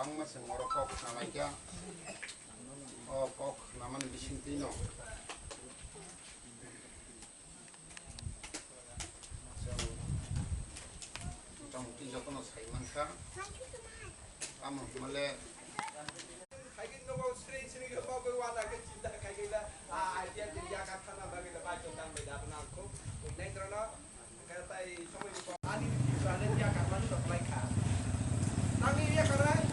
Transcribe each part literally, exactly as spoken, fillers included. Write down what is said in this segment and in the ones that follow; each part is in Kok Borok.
Bangma se morok kok khna laikya. O kok khnamani bisingtwi no chwng motamoti jotono sai mankha. Tamo hwnmale khaigwi nogo sri sri khe bagwi wana khe chinta khaigwi da, a, idea de ya ka thana bagwi da bai to tang bai da, aboni ang khub khub nai drono. Ani Tripura le yakar mani rok lai kha. Tangwi yakar ai,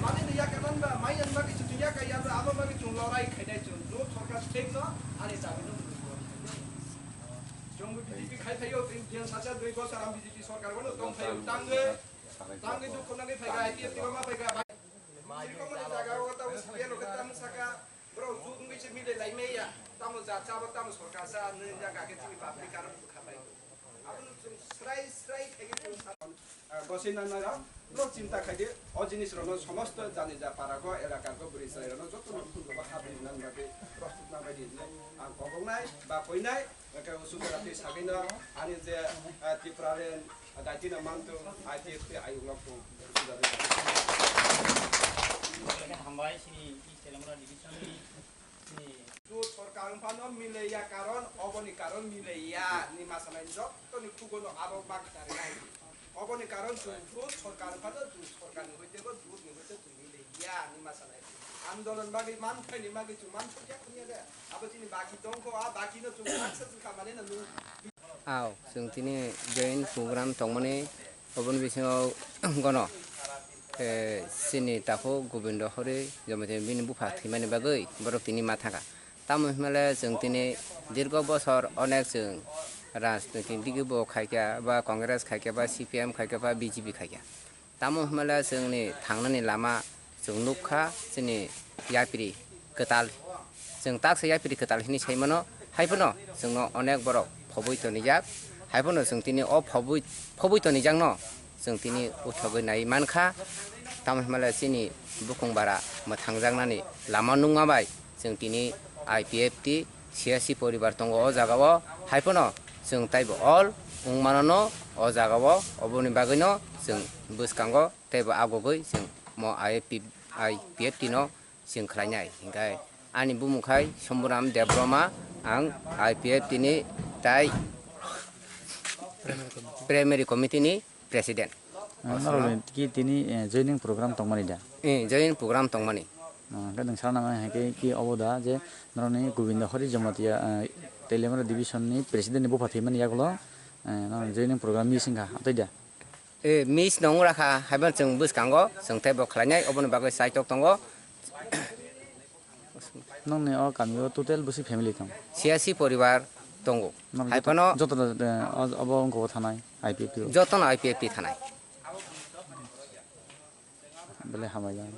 mani ni yakar man ba, mai yan bagwi chwng yakar ya ba, abo bagwi chwng lorai khainai chwng. Jo sorkar state no ani dabi no. Chwng B J P khai thaio, tei biyan sacha dui bosor ang B J P sorkar wano tong thaio. Tangwi, tangwi dukhu nangwi phai ga, I P F T ma phai ga. Siri komani jaga o ta usi biyan o khe tamo saka, bro, jut ngwi se mile lai maya. Tamo ja cha ba, tamo sorkar sa, nini jaga khe chini public aro bukha bai. Abono chwng srai srai khaigwi chwng sa-, ah, gosai nangnai rok, no chinta khaidi, o jinis rokno somosto jani ja para go, elakar go, bwrwi chwrai rokno jotono phungo ba habri nan bagwi, prostuk nan bagwi hinwi ang koboknai ba koinai, hwnkhe usuk jora twi sagwino ani je, ah, Tipraland, ah, daitino mantu, I P F T ayuk rok tong. Hambai sini East Telanggana division ni. Jut sorkar wngphano mileya, karon oboni karon mileya ni masanai jottoni khugono abo baksa rinai. Oboni karon chwng jut sorkar wngphano jut sorkarni hoitego jutni hoite chwng mileya ni masanai. Andolon bagwi manthaini bagwi chwng mansukya khumya de. Abo chini baki tongkho, a bakino chwng baksa chwng khamanino nung. Aw, chwng tini join program tongmani, oboni bisingo gono, eh, chini takhuk Gobindo Hori Jamatia bini bupha thwimani bagwi borok tini ma thangkha. Tamo hwnmale chwng tini dirgo bosor onek chwng rajniti digi bo khaikha, ba Congress khaikha, ba C P M khaikha, ba B J P khaikha. Tamo hwnmale chwngni thangnani lama chwng nukha, chini yapri kwtal, chwng taksa yapri kwtal hinwi saimano, haiphano chwngno onek borok phobwi tonijak, haiphano chwng tini o phobwi, phobwi tonijakno chwng tini uthogwi nai mankha. Tamo hwnmale chini bukung bara mwthangjaknani lama nungma bai, chwng tini I P F T siyasi poribar tongo o jagao, haiphano chwng taibo all wngmano no o jagao, oboni bagwino chwng bwskango teibo agogwi chwng mo I P F T, I P F T no chwng khlainai. Hinkhe ani bumung khai Somburam Debbarma, ang I P F T ni tai Primary Committee ni President. Ah, norokni ki tini, eh, joining program tongmani da? Eh, joining program tongmani. Ah, hwnkhe nwng sana nang hai khe ki obo da je norokni Gobindo Hori Jamatia, eh, Telemara Division ni President ni bupha thwimani yagulo, eh, norokni joining program miss wngkha, atwi da? Eh, miss no wngrakha, haiban chwng bwskango chwng teibo khlainai, oboni bagwi chaitok tongo. Nokni o kamio total bwswk family tong? Siyasi poribar tongo. Nang joto, haiphano joto, eh, o-, obo wngkha o thanai, I P F T o? Jotono I P F T thanai. Belai hambai jang.